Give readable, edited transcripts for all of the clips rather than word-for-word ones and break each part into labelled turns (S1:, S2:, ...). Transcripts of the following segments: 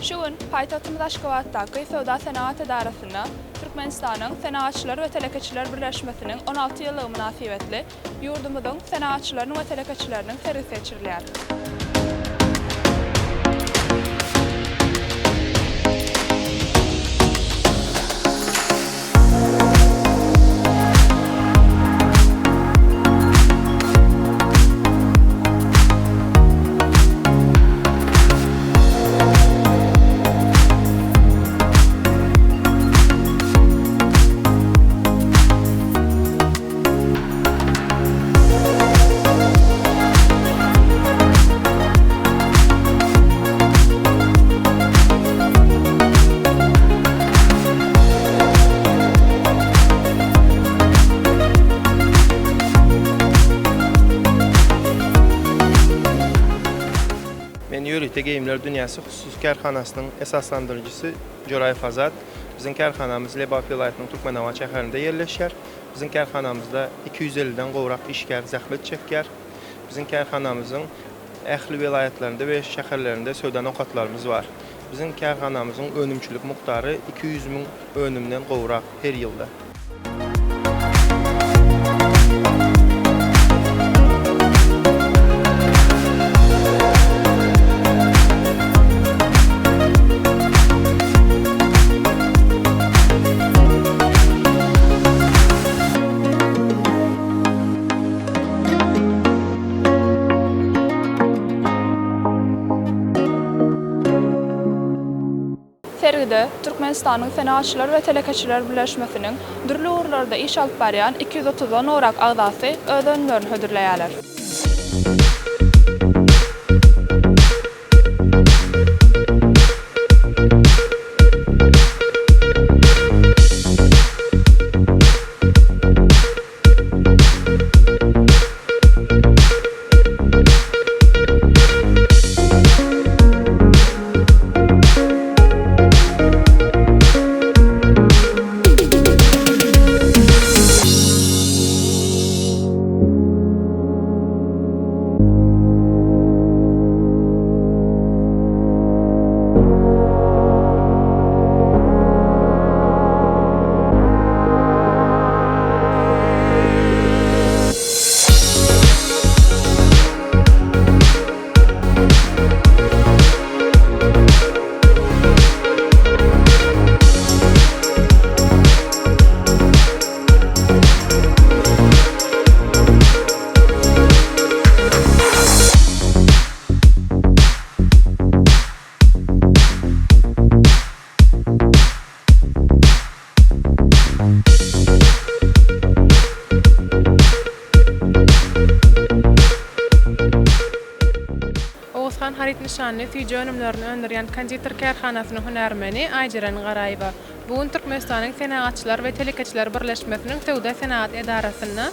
S1: Şu gün paýtagtymyz Aşgabatdaky Söwda-senagat edarasynda Türkmenistanyň Senagatçylar we telekeçiler birleşmesiniň 16 ýyllygy mynasybetli ýurdumyzyň senagatçylarynyň we telekeçileriniň sergisi geçirilýär.
S2: Men Ýörite geýimler dünýäsi hususy kärhanasynyň esaslandyryjysy Joraýew Azat. Biziň kärhanamyz Lebap welaýatynyň Türkmenabat şäherinde ýerleşýär. Biziň kärhanamyzda 250-den gowrak işgär zähmet çekýär. Biziň kärhanamyzyň ähli welaýatlarynda we şäherlerinde söwda nokatlarymyz bar. Biziň kärhanamyzyň önümçilik mukdary 200 müň önümden gowrak her ýylda.
S1: Sergide Türkmenistanyň Senagatçylar we telekeçiler birleşmesiniň dürli ugurlarda iş alyp barýan 230 dan gowrak agzasy öz önümlerini hödürleýärler.
S3: Oguzhan haryt nyşanly süýji önümlerini öndürýän konditer kärhanasynyň hünärmeni Aýjeren Garaýewa bu gün Türkmenistanyň Senagatçylar we telekeçiler birleşmesiniň Söwda-senagat edarasynda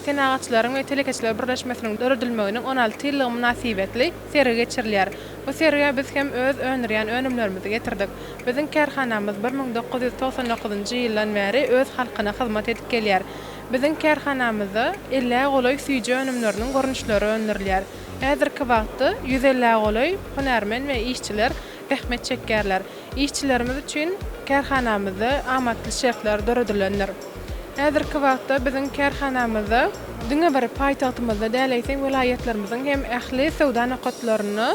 S3: Senagatçylaryň we telekeçiler birleşmesiniň döredilmeginiň 16 ýyllygy mynasybetli sergi geçirilýär. Bu sergä biz hem öz öndürýän önümlerimizi getirdik. Biziň kärhanamyz 1999-njy ýyldan bäri öz halkyna hyzmat edip gelýär. Biziň kärhanamyzda ellä golaý süýji önümleriniň görnüşleri öndürilýär. Häzirki wagtda ýüz ellä golaý hünärmen we işçiler zähmet çekýärler. Işçilerimiz üçin kärhanamyzda amatly şertler döredilendir. Häzirki wagtda biziň kärhanamyzda diňe bir paýtagtymyzda däl, eýsem welaýatlarymyzyň hem ähli söwda nokatlarynda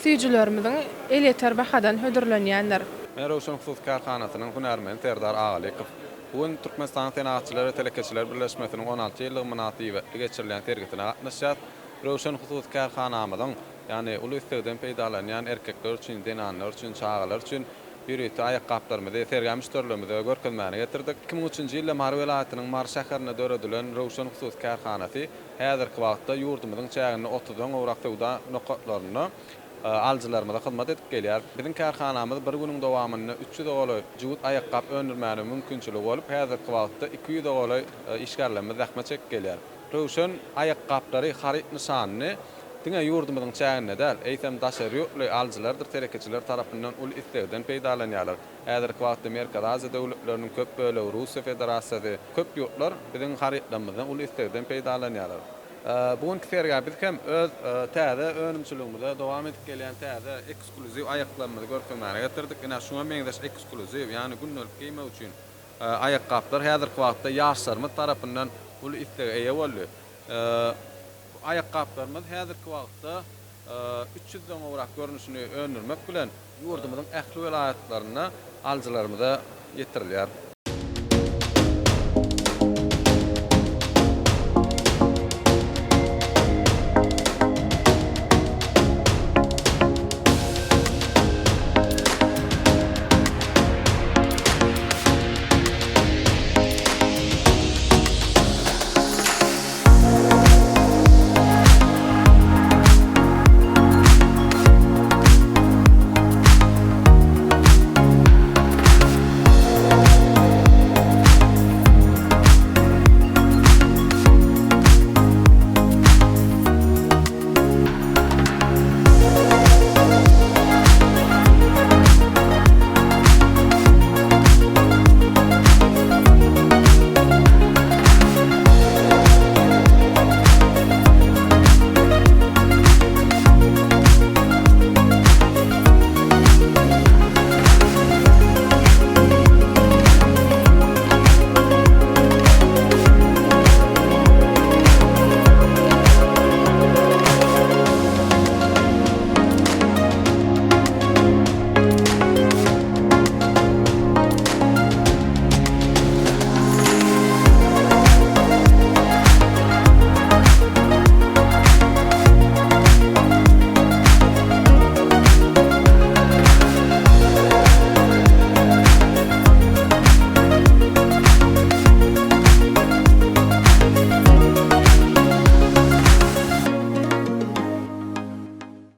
S3: süýjülerimiziň elýeter bahadan hödürlenýändir.
S4: Men Röwşen hususy kärhanasynyň hünärmeni Serdar Agalykow. Bu gün Türkmenistanyň Senagatçylar we telekeçiler birleşmesiniň 16 ýyllygy mynasybetli geçirilýän sergisine gatnaşýarys. Röwşen hususy kärhanamyzyň, ýagny uly islegden peýdalanýan erkekler üçin, zenanlar üçin, çagalar üçin ýörite aýakgaplarymyzy sergä müşderilerimize görkezmäne getirdik. 2003-nji ýylda Mary welaýatynyň Mary şäherinde döredilen Röwşen hususy kärhanasy häzirki wagtda ýurdumyzyň çäginde otuzdan gowrak söwda nokatlarynda alyjylarymyza hyzmat edip gelýär. Biziň kärhanamyz bir günüň dowamynda üç ýüze golaý jübüt aýakgap öndürmäne mümkinçiligi bolup, häzirki wagtda 200-e golaý işgärlerimiz zähmet çekip gelýär. Röwşen aýakgaplary haryt nyşanyny diňe ýurdumyzyň çäginde däl, eýsem daşary ýurtly alyjylardyr telekeçiler tarapyndan uly islegden peýdalanýarlar. Häzirki wagtda Merkezi Aziýa döwletleriniň köp bölegi, Russiýa Federasiýasy, köp ýurtlar biziň harytlarymyzdan uly islegden peýdalanýarlar. Bu günki sergä biz hem öz täze önümçiligimize dowam edip gelýän täze eksklýuziw aýaklarymyzy görkezmäne getirdik. Ine, şuňa meňzeş eksklýuziw, ýagny gündelik geýmek üçin aýakgaplar häzirki wagtda ýaşlarymyz tarapyndan uly islege eýe boldy. Bu aýakgaplarymyz häzirki wagtda 300 den gowrak görnüşini öndürmek bilen, ýurdumyzyň ähli welaýatlarynda alyjylarymyza ýetirilýär.